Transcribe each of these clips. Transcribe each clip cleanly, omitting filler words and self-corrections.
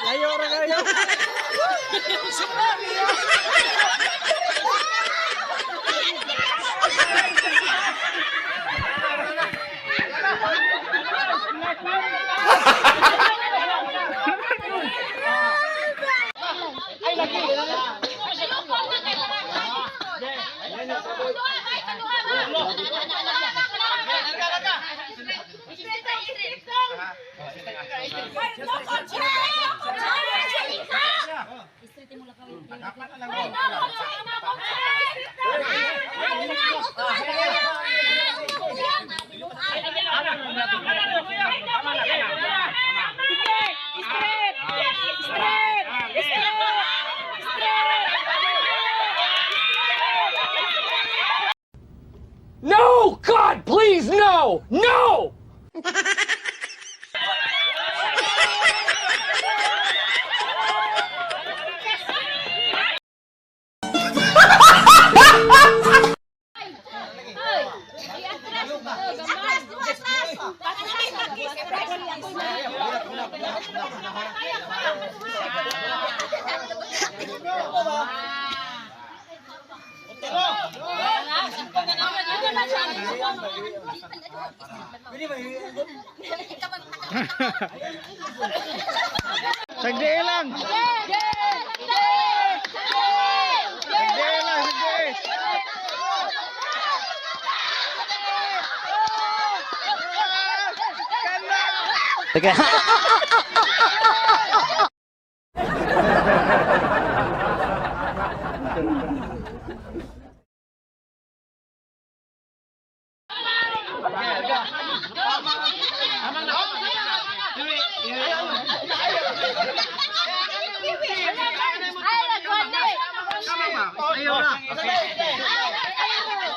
Layo ra kayo. Straight! Straight! Straight! No! God, please, no! No! Sagdi lang. Sagdi lang, sagdi.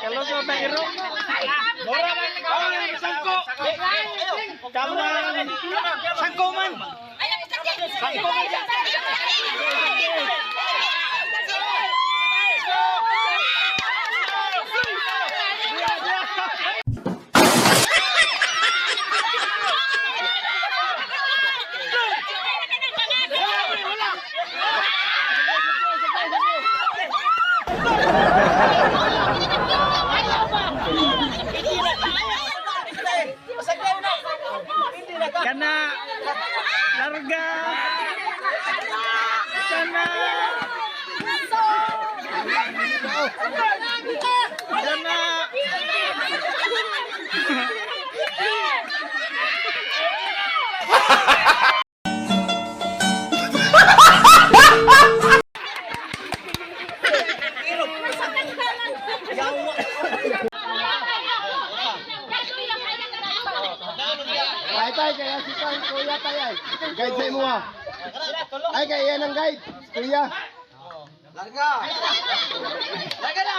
Kalau sa iro. Sangko. Kaman. Sangko man. Sangko man. Kana. Larga. Kana. Kana. Ay, tay, kaya si Pan, kuya tay ay. Guide sa imo ah. Ay, kaya yan ang guide. Kuya. Larga. Larga na.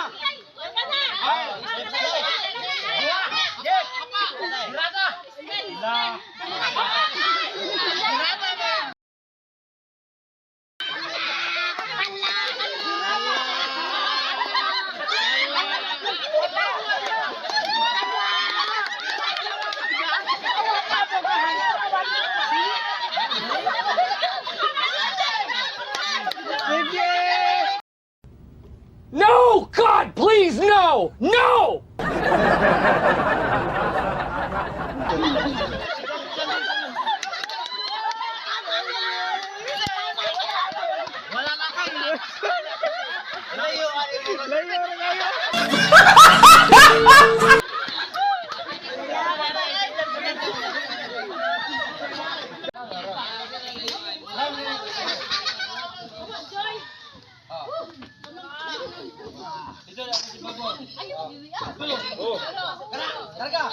Sige! No! God, please, no! No! Layo Layo ra kayo. Larga.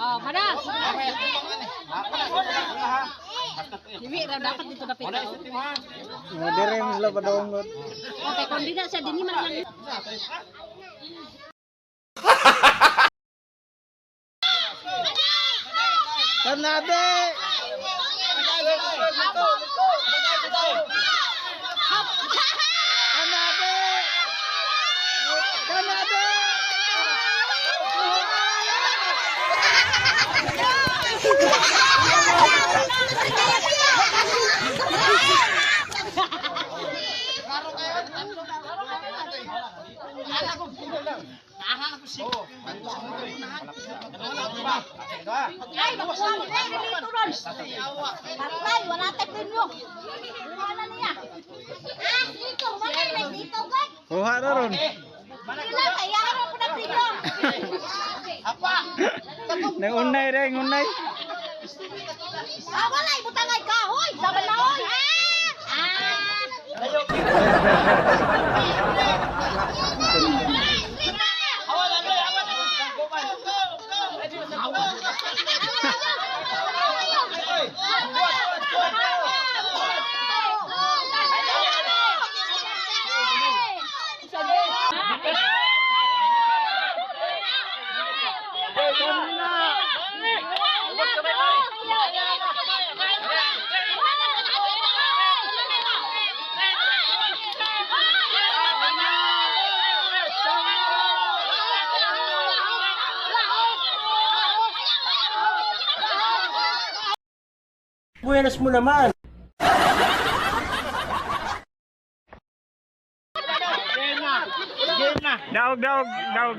Oh, mana? Dili ra dapat dito dapit. Dire mo sila padongot. Okay, kung di na siya dinhi man lang. Tanabe! Tanabe! Tanabe! Ay, makuha mo na dito ron. Patay, wala tayo premyo. Kuha na niya. Ah, dito, wala na dito, God. Kuha na ron. Sila, kaya ka po na premyo. Nangunay rin, unay. Ah, wala, ibutang ay kahoy. Sama na, oy. Ah! Buenas mo naman. Daog, daog, daog.